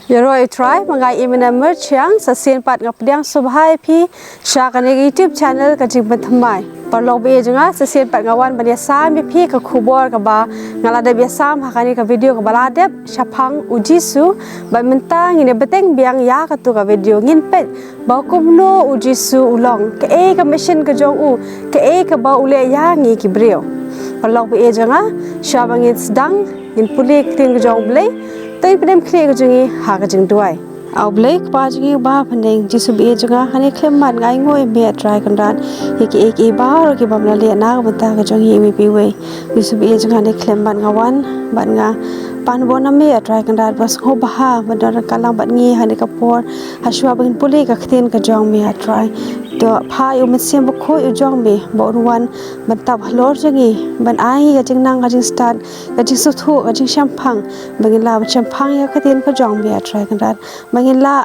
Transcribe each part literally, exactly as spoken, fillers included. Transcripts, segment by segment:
Ïaroh ïa u Trai, ma nga i Mena Merchiang, sa sien pat nga pdiang sngewbha ïa phi sha kane ka YouTube channel Ka Jingpynthymmai. Paralok ba ïeit jong nga, sa sien pat nga wan ban ïasam ïa phi ka khubor kaba nga la dep ïasam ha kane ka video kaba la dep shaphang u Jisu. Bad mynta ngin ïa bteng biang ïa katu ka video, ngin peit ba kumno u Jisu u long, kaei ka mission ka jong u, kaei kaba u leh ïa ngi ki briew. Paralok ba ïeit jong nga, shuwa ba ngin sdang, ngin pule ka ktien ka jong u Blei. To ngin pyndem khlieh ka jong ngi ha ka jingduwai. A u Blei Kpa jong ngi uba ha bneng, Jisu ba ïeit jong nga, ha kane ka khyllipmat nga ainguh ïa me A Trai Kynrad ïa kiei kiei baroh ki bym la leh na ka bynta ka jong ngi iwei pa iwei. Jisu ba ïeit jong nga, ha kane ka khyllipmat nga wan bad nga pan bor na me A Trai Kynrad, ba sngewbha ban don ryngkat lang bad ngi ha kane ka por, ha shuwa ba ngin pule ka ktien ka jong me A Trai. To phah ïa u Mynsiem Bakhuid u jong me ba un wan ban tap halor jong ngi, ban ai ngi ka jingnang, ka jingstad, ka jingsngewthuh, ka jingshemphang, ba ngin lah ban shemphang ïa ka ktien ka jong me A Trai Kynrad, ba ngin lah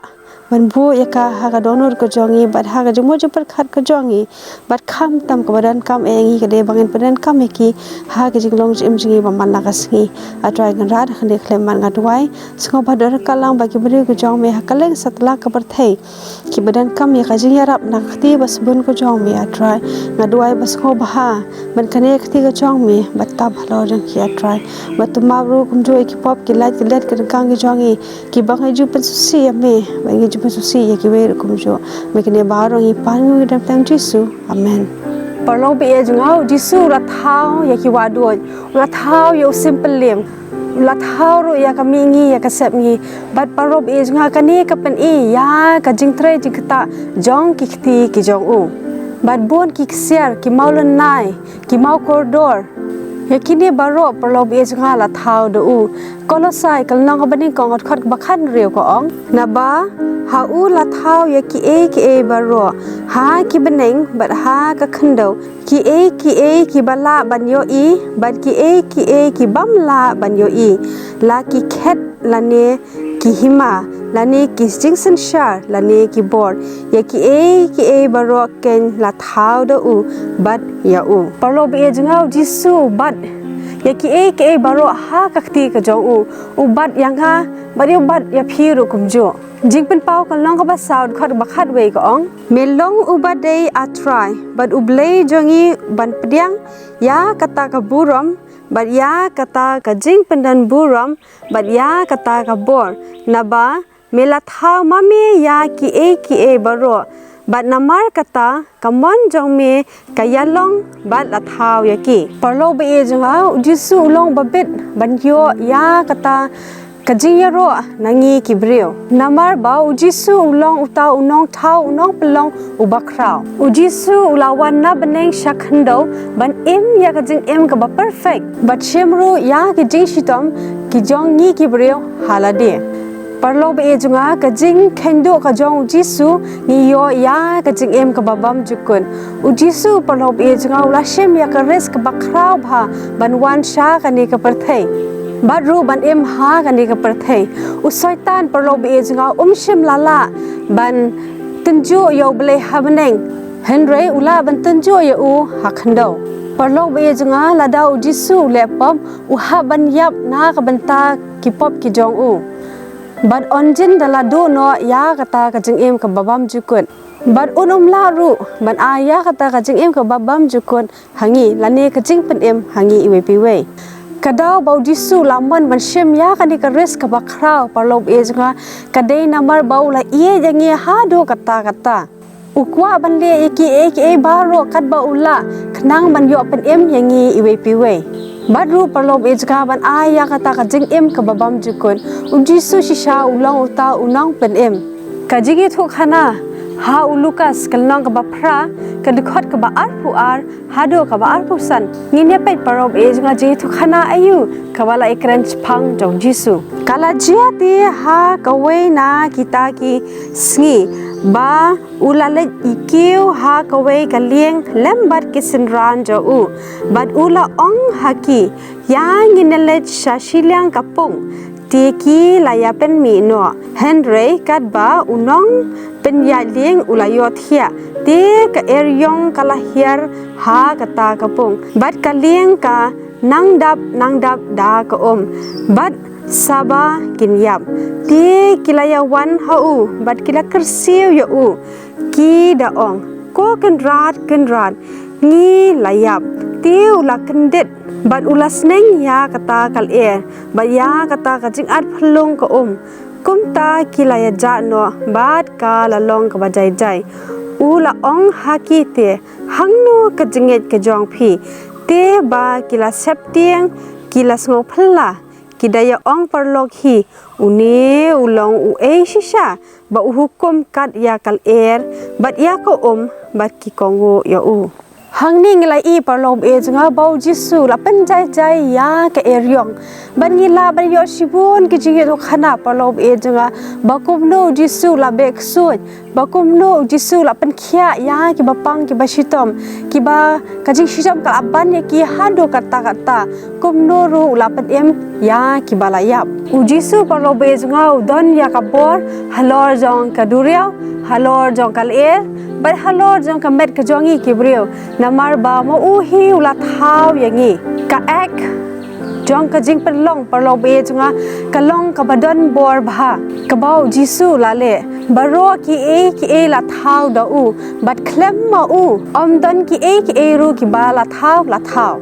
ban buh ïa ka ha ka dohnud ka jong ngi bad ha ka jingmut jingpyrkhat ka jong ngi. Bad khamtam kaba donkam ïa ngi ka dei ba ngin pyndonkam ïa ki ha ka jinglong jingim jong ngi ba man la ka sngi. A Trai Kynrad, ha kane ka khyllipmat nga duwai, sngewbha don ryngkat lang bad ki briew ka jong me ha kylleng satlak ka pyrthei kiba donkam ïa ka jingïarap na ka kti ba sbun ka jong me A Trai. Nga duwai ba sngewbha ban kane ka kti ka jong me ba tap halor jong ki A Trai. Ba to map ruh kumjuh ïa ki pop, ki lait, ki let, ki ryngkang ki jong ngi, kiba ngi ju pynsngewsih ïa me, ba ngi ju pynsngewsih ïa kiwei ruh kumjuh. Me kane baroh ngi pan ngi dang tam Jisu. Amen. Paralok ba ïeit jong nga, u Jisu u la thaw ïa ki wahduid, u la thaw ïa u sympylliem, u la thaw ruh ïa ka mihngi, ïa ka sepngi. Bad paralok ba ïeit jong nga, kane ka pyni ïa ka jingtrei jingktah jong ki kti ki jong u. Bad bun ki ksiar, ki mawlynnai, ki mawkordor, ïa kine baroh paralok ba ïeit jong nga la thaw da u. Kolosai ka lynnong kaba nyngkong, ka dkhot kaba khathynriew ka ong, naba ha u la thaw ïa kiei kiei baroh ha ki bneng bad ha ka khyndew, kiei kiei kiba lah ban ïohi bad kiei kiei ki bym lah ban ïohi, la ki khet lane ki hima, lane ki jingsynshar, lane ki bor, ïa kiei kiei baroh keiñ la thaw da u bad ïa u. Paralok ba ïeit jong nga, u Jisu u bat ïa kiei kiei baroh ha ka kti ka jong u. U bat ïa nga bad u bat ïa phi ruh kumjuh. Jingpynpaw ka lynnong kaba saw, dkhot ba khatwei ka ong, me long uba dei A Trai bad U Blei jong ngi ban pdiang ïa kata ka burom bad ïa kata ka jingpyndonkam burom bad ïa kata ka bor, naba me la thaw ma me ïa kiei kiei baroh, bad namar kata ka mon jong me ka ïalong bad la thaw ïa ki. Paralok ba ïeit jong nga, u Jisu u long ba bit ban ïoh ïa kata ka jingïaroh na ngi ki briew. Namar ba u Jisu u long uta u nongthaw, u nongpynlong uba khraw. U Jisu u la wan na bneng sha khyndew ban im ïa ka jingim kaba perfect, bad shim ruh ïa ki jingshitom ki jong ngi ki briew ha lade. Paralok ba ïeit jong nga, ka jingkheiñ duh ka jong u Jisu, ngi ïoh ïa ka jingim kaba bymjukut. U Jisu, paralok ba ïeit jong nga, u la shim ïa ka risk kaba khraw bha ban wan sha kane ka pyrthei bad ruh ban im ha kane ka pyrthei. U Soitan, paralok ba ïeit jong nga, um shym la lah ban tynjuh ïa U Blei ha bneng, hynrei u lah ban tynjuh ïa u ha khyndew. Paralok ba ïeit jong nga, lada u Jisu u leh pop, u hap ban ïap na ka bynta ki pop ki jong u, bad un jin da la duh noh ïa kata ka jingim kaba bymjukut. Bad un ym lah ruh ban ai ïa kata ka jingim kaba bymjukut ha ngi, lane ka jingpynim ha ngi iwei pa iwei. Ka daw ba u Jisu u la mon ban shim ïa kane ka risk kaba khraw, paralok ba ïeit jong nga, ka dei namar ba u la ïeit ïa ngi haduh katta katta. U kwah ban leh ïa kiei kiei baroh katba u lah, khnang ban ïoh pynim ïa ngi iwei pa iwei. Bad ruh, paralok ba ïeit jong nga, ban ai ïa kata ka jingim kaba bymjukut. U Jisu shisha u long uta u nongpynim. Ka jingïathuhkhana ha u Lukas ka lynnong kaba phra, ka dkhot kaba arphew ar haduh kaba arphew san. Ngin ïa peit, paralok ba ïeit jong nga, jingïathuhkhana aïu kaba la ïakren shaphang jong u Jisu. Ka la jia te ha kawei na kita ki sngi ba u la leit kiew ha kawei ka lieng lem bad ki synran jong u, bad u la ong ha ki, ïa ngin ïa leit sha shiliang ka pung. Te ki la ïa pynmih noh. Hynrei katba u nongpynïaid lieng u la ïohthiah, te ka eriong ka la hiar ha kata ka pung, bad ka lieng ka nang dap nang dap da ka um, bad saba kin ïap. Te ki la ïawan ha u bad ki la kyrsiew ïa u, ki da ong, ko Kynrad, Kynrad, ngi la ïap. Te u la kyndit bad u la sneng ïa kata ka lyer bad ïa kata ka jingat phyllung ka um. Kumta ki la ïa jah noh bad ka la long kaba jai jai. U la ong ha ki, te hangno ka jingngeit ka jong phi? Te ba ki la sheptieng, ki la sngew phylla, ki da ïa ong paralok hi, une u long uei shisha ba u hukum kat ïa ka lyer bad ïa ka um, bad ki kohnguh ïa u. Hangne ngi la ïohi paralok baieit jong nga ba u Jisu u la pynjai jai ïa ka eriong. Bad ngi lah ban ïoh shibun ki jingïathuhkhana paralok baieit jong nga, ba kumno u Jisu u la beh ksuid, ba kumno u Jisu u la pynkhiah ïa kiba pang kiba shitom, kiba ka jingshitom ka la ban ïa ki haduh katta katta, kumno ruh u la pynim ïa kiba la ïap. U Jisu paralok baieit jong nga u don ïa ka bor halor jong ka duriaw, halor jong ka lyer, bad halor jong ka met ka jong ngi ki briew. Namar ba ma u hi u la thaw ïa ngi. Ka act jong ka jingpynlong paralok baieit jong nga ka long kaba don bor bha, kaba u Jisu u la leh. Baroh kiei kiei la thaw da u, bad khlem ma u ym don kiei kiei ruh kiba la thaw, la thaw.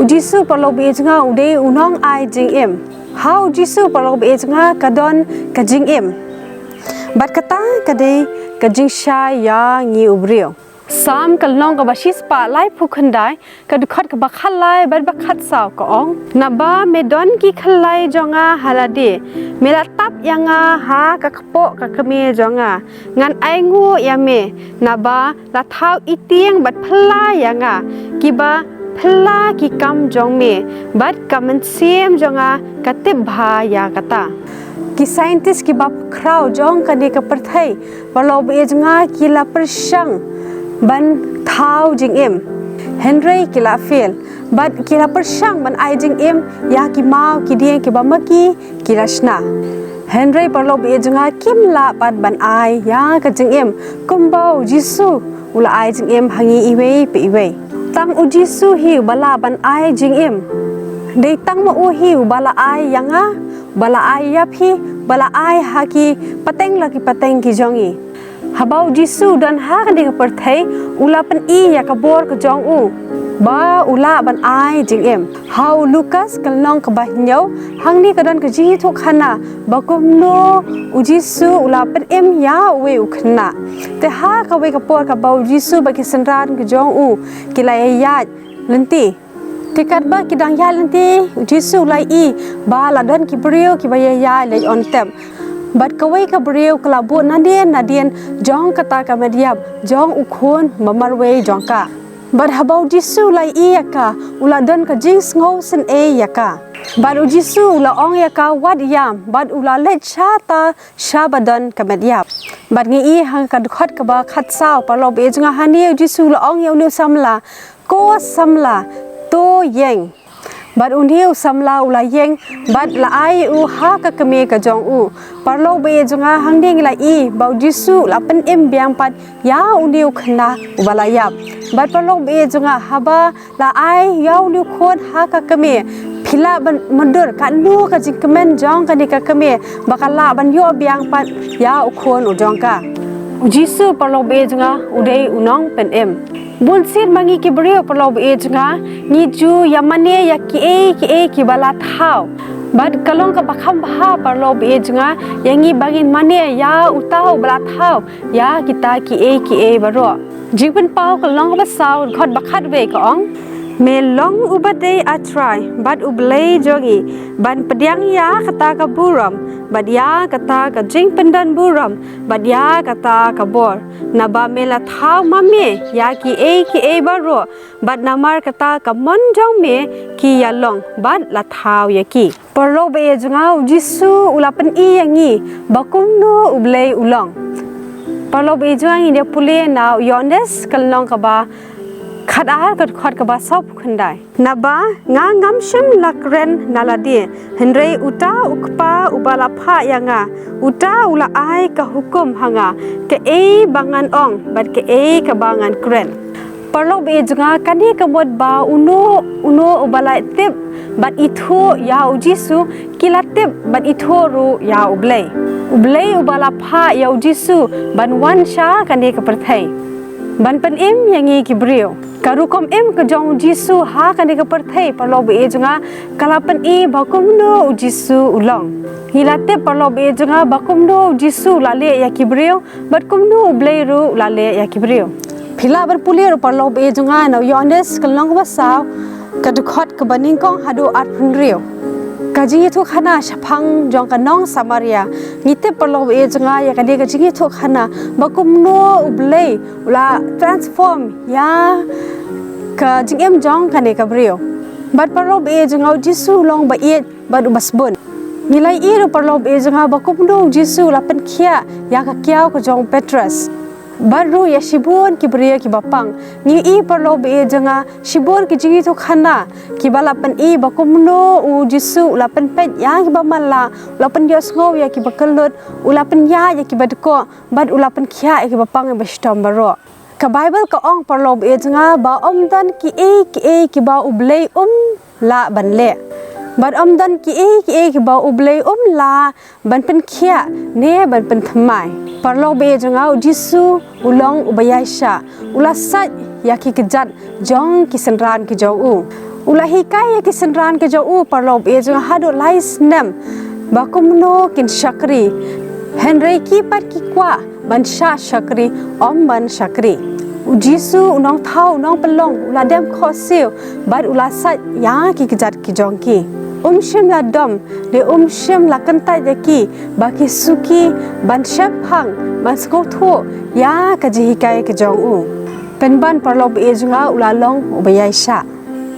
U Jisu paralok baieit jong nga u dei u nongai jingim. Ha u Jisu paralok baieit jong nga ka don ka jingim. Bad kata ka dei ka jingshai ïa ngi u briew. Salm ka lynnong kaba shispah laiphew khyndai, ka dkhot kaba khatlai bad ba khatsaw ka ong, naba me don ki khyllai jong nga ha lade, me la tap ïa nga ha ka kpoh ka kmie jong nga. Ngan ainguh ïa me, naba la thaw itieng bad phylla ïa nga, kiba phylla ki kam jong me, bad ka mynsiem jong nga ka tip bha ïa kata. Ki scientist kiba khraw jong kane ka pyrthei paralok baieit jong nga ki la pyrshang ban thaw jingim, hynrei ki la fail. Bad ki la pyrshang ban ai jingim ïa ki maw ki dieng kiba ma ki, ki la shna. Hynrei paralok baieit jong nga kim lah pat ban ai ïa ka jingim kumba u Jisu u la ai jingim ha ngi iwei pa iwei. Tang u Jisu hi uba lah ban ai jingim. Dei tang ma u hi uba la ai ïa nga, ba la ai ïa phi, ba la ai ha ki pateng la ki pateng ki jong ngi. Haba u Jisu u don ha kane ka pyrthei, u la pyni ïa ka bor ka jong u ba u lah ban ai jingim. Ha u Lukas ka lynnong kaba hynñiew, hangne ka don ka jingïathuhkhana ba kumno u Jisu u la pynim ïa uwei u khynnah. Te ha kawei ka por kaba u Jisu bad ki synran ka jong u ki la ïaid lynti. Te katba ki dang ïaid lynti, u Jisu u la ïohi ba la don ki briew kiba ïaid leit on tep. Bad kawei ka briew ka la buh nadien nadien jong kata ka met ïap jong u khun ba marwei jong ka. Bad haba u Jisu u la ïohi ïa ka, u la don ka jingsngewsynei ïa ka. Bad u Jisu u la ong ïa ka, wat ïam, bad u la leit shata sha ba don ka met ïap. Bad ngi ïohi ha ka dkhot kaba khatsaw paralok baieit jong nga, hangne u Jisu u la ong ïa une u samla, ko samla, to ïeng. Bad une u samla u la ïeng bad la ai u ha ka kmie ka jong u. Paralok baieit jong nga, hangne ngi la ïohi ba u Jisu u la pynim biang pat ïa une u khynnah uba la ïap. Bad paralok baieit jong nga, haba la ai ïa une u khun ha ka kmie, phi lah ban mutdur katno ka jingkmen jong kane ka kmie ba ka lah ban ïoh biang pat ïa u khun u jong ka. U Jisu paralok baieit jong nga u dei u nongpynim. Bunsien ma ngi ki briew paralok baieit jong nga, ngi ju ïa mane ïa kiei kiei kiba la thaw. Bad ka long kaba kham bha paralok baieit jong nga ïa ngi ba ngin mane ïa uta uba la thaw ïa kita kiei kiei baroh. Jingpynpaw ka lynnong kaba saw, dkhot ba khatwei ka ong, me long uba dei A Trai bad U Blei jong ngi, ban pdiang ïa kata ka burom bad ïa kata ka jingpyndan burom bad ïa kata ka bor, naba me la thaw ma me ïa kiei kiei baroh, bad namar kata ka mon jong me ki ïalong bad la thaw ïa ki. Paralok baieit jong nga, u Jisu u la pyni ïa ngi ba kumno U Blei u long. Paralok baieit jong nga, ngin ïa pule na u Ïoannis ka lynnong kaba khatar, ka dkhot kaba sawphew khyndai. Naba nga ngam shym la kren na lade, hynrei uta u Kpa uba la phah ïa nga, uta u la ai ka hukum ha nga, kaei ba ngan ong bad kaei kaba ngan kren. Paralok ba ïeit jong nga, kane ka mut ba uno uno uba la tip bad ithuh ïa u Jisu, ki la tip bad ithuh ruh ïa U Blei. U Blei uba la phah ïa u Jisu ban wan sha kane ka pyrthei ban pynim ïa ngi ki briew. Ka rukom im ka jong u Jisu ha kane ka pyrthei, paralok ba ïeit jong nga, ka la pyni ba kumno u Jisu u long. Ngi la tip, paralok ba ïeit jong nga, ba kumno u Jisu u la leh ïa ki briew bad kumno U Blei ruh u la leh ïa ki briew. Phi lah ban pule ruh, paralok ba ïeit jong nga, na u Ïoannis ka lynnong kaba saw, ka dkhot kaba nyngkong haduh arphew hynriew. Ka jingïathuhkhana shaphang jong ka nong Samaria. Ngi tip, paralok ba ïeit jong nga, ïa kane ka jingïathuhkhana ba kumno U Blei u la transform ïa ka jingim jong kane ka briew. Bad, paralok ba ïeit jong nga, u Jisu u long ba ïeit bad uba sbun. Ngi la ïohi ruh, paralok ba ïeit jong nga, ba kumno u Jisu u la pynkhiah ïa ka kiaw ka jong u Petros bad ruh ïa shibun ki briew kiba pang. Ngi ïohi, paralok ba ïeit jong nga, shibun ki jingïathuhkhana kiba la pyni ba kumno u Jisu u la pynpeit ïa kiba matlah, u la pynïohsngew ïa kiba kyllut, u la pynïaid ïa kiba dkoh, bad u la pynkhiah ïa kiba pang, ïa kiba shitom baroh. Ka Baibl ka ong, paralok ba ïeit jong nga, ba ym don kiei kiei kiba U Blei um lah ban leh. Bad ym don kiei kiei kiba U Blei um lah ban pynkhiah ne ban pynthymmai. Paralok ba ïeit jong nga, u Jisu u long uba ïaishah. U la sait ïa ki kjat jong ki synran ki jong u. U la hikai ïa ki synran ki jong u, paralok ba ïeit jong nga, haduh lai snem ba kumno kin shakri. Hynrei ki pat ki kwah ban shah shakri, ym ban shakri. U Jisu u nongthaw, u nongpynlong, u la dem khohsiew bad u la sait ïa ki kjat ki jong ki. Um shym la dom, ne um shym la kyntait ïa ki ba ki suki ban shemphang, ban sngewthuh ïa ka jinghikai ka jong u. Pynban, paralok ba ïeit jong nga, u la long uba ïaishah.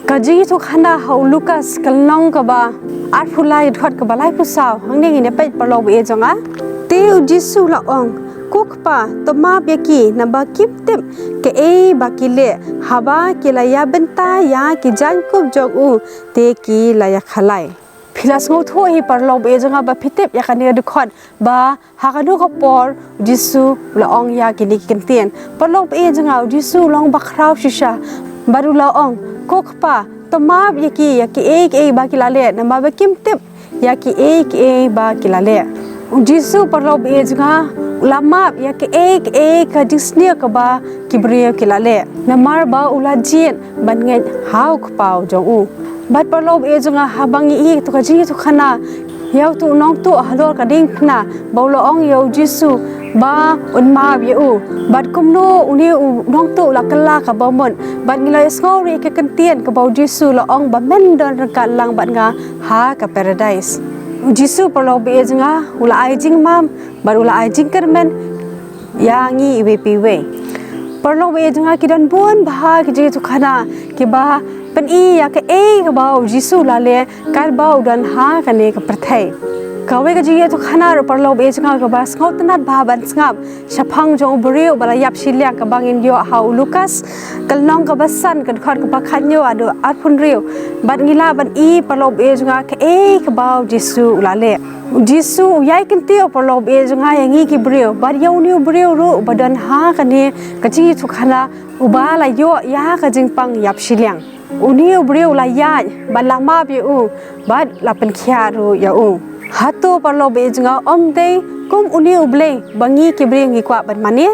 Ka jingïathuhkhana ha u Lukas ka lynnong kaba arphew lai, dkhot kaba laiphew saw, hangne ngin ïa peit, paralok ba ïeit jong nga. Te u Jisu u la ong, "Ko Kpa, to map ïa ki, naba kim tip kaei ba ki leh." Haba ki la ïa bynta ïa ki jaiñkup jong u, te ki la ïakhalai. Phi la sngewthuh hi, paralok ba ïeit jong nga, ba phi tip ïa kane ka dkhot, ba ha kano ka por u Jisu u la ong ïa kine ki kyntien. Paralok ba ïeit jong nga, u Jisu u long ba khraw shisha bad u la ong, "Ko Kpa, to map ïa ki ïa kiei kiei ba ki la leh, namar ba kim tip ïa kiei kiei ba ki la leh." U Jisu, paralok ba ïeit jong nga, u la map ïa kiei kiei ka jingsniew kaba ki briew ki la leh, namar ba u la jied ban ngeit ha u Kpa u jong u. Bad, paralok ba ïeit jong nga, haba ngi ïohi ïa kato ka jingïathuhkhana ïa uto u nongtuh halor ka diengphna, ba u la ong ïa u Jisu ba un map ïa u. Bad kumno une u nongtuh u la kylla kaba mut. Bad ngi la ïohsngew ruh ïa ka kyntien kaba u Jisu u la ong ba men don ryngkat lang bad nga ha ka Paradise. U Jisu, paralok ba ïeit jong nga, u la ai jingmap bad u la ai jingkyrmen ïa ngi iwei pa iwei. Paralok ba ïeit jong nga, ki don bun bha ki jingïathuhkhana kiba pyni ïa kaei kaba u Jisu u la leh katba u don ha kane ka pyrthei. Kawei ka jingïathuhkhana ruh, paralok ba ïeit jong nga, kaba sngewtynnat bha ban sngap shaphang jong u briew ba la ïap shiliang, kaba ngin ïoh ha u Lukas ka lynnong kaba san, ka dkhot kaba khathynñiew haduh arphew hynriew. Bad ngi lah ban i, paralok ba ïeit jong nga, kaei kaba u Jisu u la leh. U Jisu u ïai kyntiew, paralok ba ïeit jong nga, ïa ngi ki briew, bad ïa une u briew ruh uba don ha kane ka jingïathuhkhana, uba la ïoh ïa ka jingpang ïap shiliang. Une u briew u la ïaid bad la map ïa u bad la pynkhiah ruh ïa u. Hato, paralok ba ïeit jong nga, ym dei kum une U Blei ba ngi ki briew ngi kwah ban mane?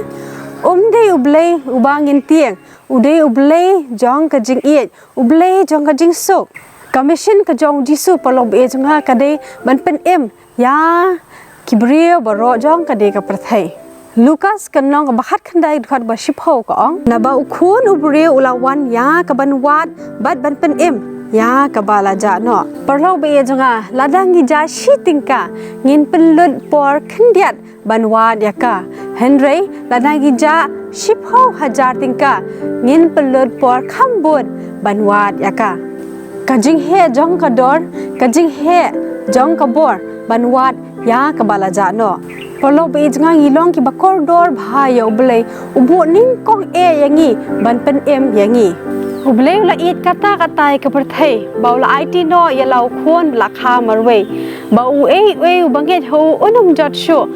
Ym dei U Blei uba ngin tieng, u dei U Blei jong ka jingïeit, U Blei jong ka jingsuk. Ka mission ka jong u Jisu, paralok ba ïeit jong nga, ka dei ban pynim ïa ki briew baroh jong kane ka pyrthei. Lukas ka lynnong kaba khatkhyndai, dkhot ba shiphew, ka ong, "Naba u Khun u briew u la wan ïa kaban wad bad ban pynim ïa kaba la jah noh." Paralok ba ïeit jong nga, lada ngi jah shi tyngka, ngin pynlut por khyndiat ban wad ïa ka. Hynrei lada ngi jah shiphew hajar tyngka, ngin pynlut por kham bun ban wad ïa ka. Ka jingheh jong ka dor, ka jingheh jong ka bor ban wad ïa kaba la jah noh. Paralok ba ïeit jong nga, ngi long kiba kordor bha ïa U Blei, u buh nyngkong eh ïa ngi ban pynim ïa ngi. U Blei u la ïeit katta katta ïa ka pyrthei, ba u la aiti noh ïa la u Khun ba la kha marwei, ba uei uei uba ngeit ha u un ym jot shuh,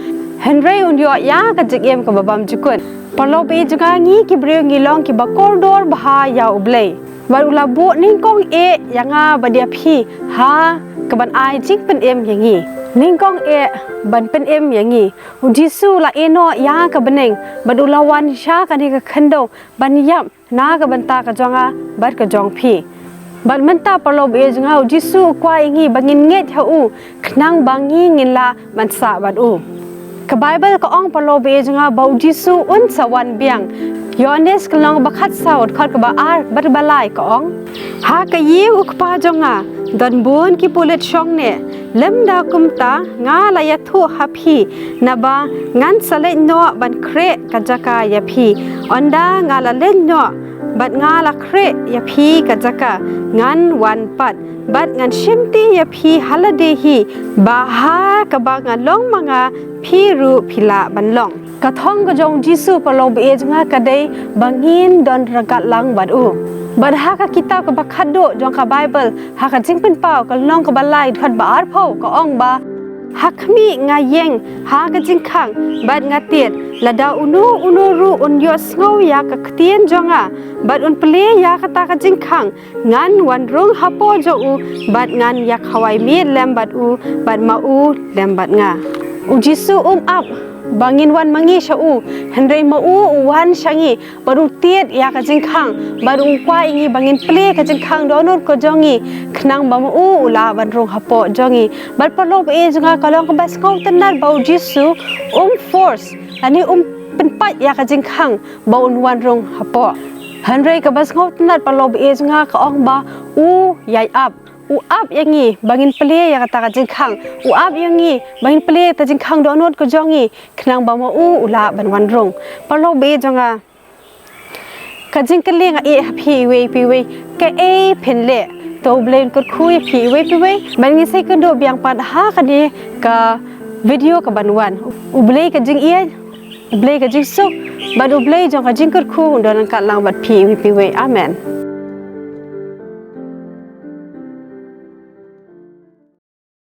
Hynrei un ïoh ïa ka jingim kaba bymjukut. Paralok ba-ïeit jong nga, ngi ki briew ngi long kiba kordor bha ïa U Blei. Bad u la buh nyngkong eh ïa nga bad ïa phi ha kaban ai jingpynim ïa ngi. Nyngkong eh ban pynim ïa ngi. U Jisu u la ïehnoh ïa ka bneng bad u la wan sha kane ka khyndew ban ïap na ka bynta ka jong nga bad ka jong phi. Bad mynta paralok ba-ïeit jong nga, U Jisu u kwah ïa ngi ba ngin ngeit ha u khnang ba ngi ngin lah ban sah bad u. Ka Baibl ka ong paralok ba-ïeit jong nga ba U Jisu un sa wan biang. Ïoannis ka lynnong ba khatsaw, dkhot kaba ar bad ba lai ka ong: Ha ka ïing u Kpa jong nga don bun ki pulit shongneh, lymda kumta nga la ïathuh ha phi, naba ngan sa leit noh ban khreh ka jaka ïa phi. Ynda nga la leit noh bad nga la khreh ïa phi ka jaka, ngan wan pat bad ngan shimti ïa phi ha lade hi, ba ha kaba nga long ma nga, phi ruh phi lah ban long. Ka thong ka jong U Jisu paralok ba-ïeit jong nga ka dei ba ngin don ryngkat lang bad u. Bad ha ka kitab kaba khatduh jong ka Baibl, ha ka Jingpynpaw ka lynnong kaba lai, dkhot ba arphew ka ong ba: Ha khmih nga ïeng ha ka jingkhang bad nga tied, lada uno uno ruh un ïohsngew ïa ka ktien jong nga bad un plie ïa kata ka jingkhang, ngan wan rung hapoh jong u bad ngan ïakhawai miet lem bad u, bad ma u lem bad nga. U Jisu um ap ba ngin wan ma ngi sha u, hynrei ma u u wan sha ngi bad u tied ïa ka jingkhang bad u kwah ïa ngi ba ngin plie ka jingkhang dohnud ka jong ngi, khnang ba ma u u lah ban rung hapoh jong ngi. Bad paralok ba-ïeit jong nga, ka long kaba sngewtynnat ba U Jisu um force lane um pynpait ïa ka jingkhang ba un wan rung hapoh. Hynrei kaba sngewtynnat paralok ba-ïeit jong nga ka ong ba u ïai ap. U ap ïa ngi ba ngin plie ïa kata ka jingkhang. U ap ïa ngi ba ngin plie ïa kata ka jingkhang dohnud ka jong ngi, khnang ba ma u u lah ban wan rung. Paralok ba-ïeit jong nga, ka jingkylli nga ïeh ha phi iwei pa iwei, kaei phin leh? To U Blei un kyrkhu ïa phi iwei pa iwei. Bad ngin sa ïakynduh biang pat ha kane ka video kaban wan. U Blei ka jingïeit, U Blei ka jingsuk bad U Blei jong ka jingkyrkhu un don ryngkat lang bad phi iwei pa iwei. Amen.